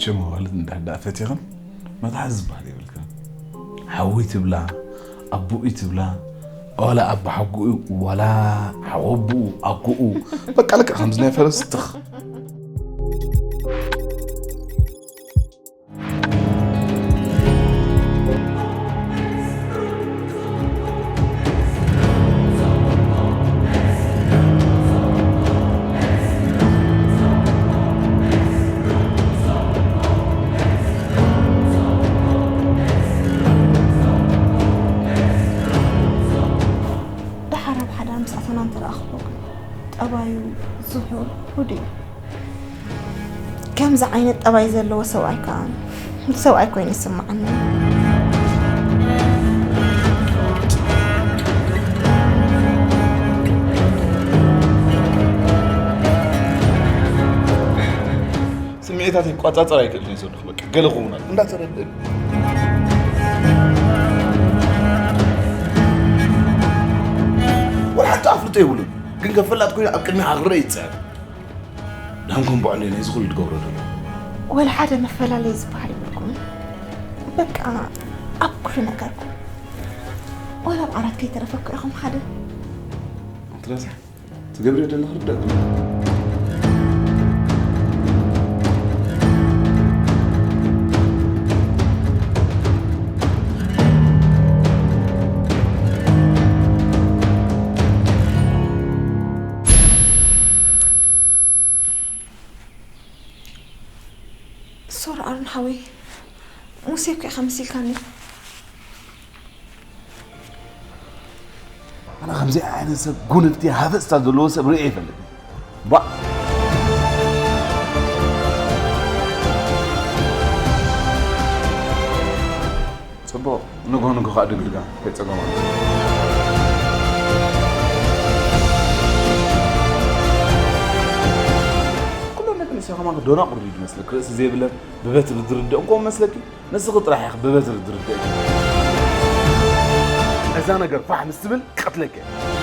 ሽም ኣዋልድ እንዳ እንዳ ፈቲኽን መትሓዚ ዝበሃል የብልክን። ሓወይ ትብላ፣ ኣቦይ ትብላ፣ ዋላ ኣቦ ሓጎኡ፣ ዋላ ሓወ ኣቦኡ፣ ኣጎኡ። በቃ ልክዕ ከምዚ ናይ ፈረስ ትኽ። ደሓር ኣብ ሓዳር ምስ ኣተና እንተረኣኽቦ ግን ጠባዩ ዝሑል፣ ህዱእ እዩ። ከምዚ ዓይነት ጠባይ ዘለዎ ሰብኣይ ከኣ ሰብኣይ ኮይኑ ይስምዓኒ። ስምዒታተይ ክቋጻጸር ኣይክእልን እየ ዘለኹ። በቃ ገለ ክኸውን ኣሎ። እንዳተረድእ። ወላ ሓንቲ ኣፍልጦ የብሉን። ግን ከፈላጥ ኮይኑ ኣብ ቅድሚኻ ክረአ ይጽዕር። ዳንኩም በዓል ነዚ ኩሉ ትገብሮ ዘሎ። ወላ ሓደ መፈላለይ ዝበሃል የብልኩምን። በቃ ኣብ ኩሉ ነገርኩም። ወላ ኣብ ዓራት ከይተረፈኩ ኢኹም ሓደ። ትረሳ ትገብርዮ ዘለኺ ርዳእ። ሶር ኣሮን ሓወይ፣ ሙሴ እኮ ኢኻ መሲልካኒ። ኣነ ከምዚ ዓይነት ሰብ፣ ጉንፍቲ ሃፈስታ ዘለዎ ሰብ ርእየ ይፈልጥ። ባ ጽቡቕ፣ ንግሆ ንግሆ ከኣ ድግድጋ ከይጸገማ። ኩሎም ደቂ ኣንስትዮ ከማን ደናቁር ድዩ መስለክ? ርእሲ ዘይብለን ብበትሪ ዝርድኦም ከምኡ መስለኪ? ንስኺ ጥራሕ ኢኺ ብበትሪ ትርድእኪ። እዛ ነገር ፋሕ ምስ ትብል ክቐትለኪ እየ።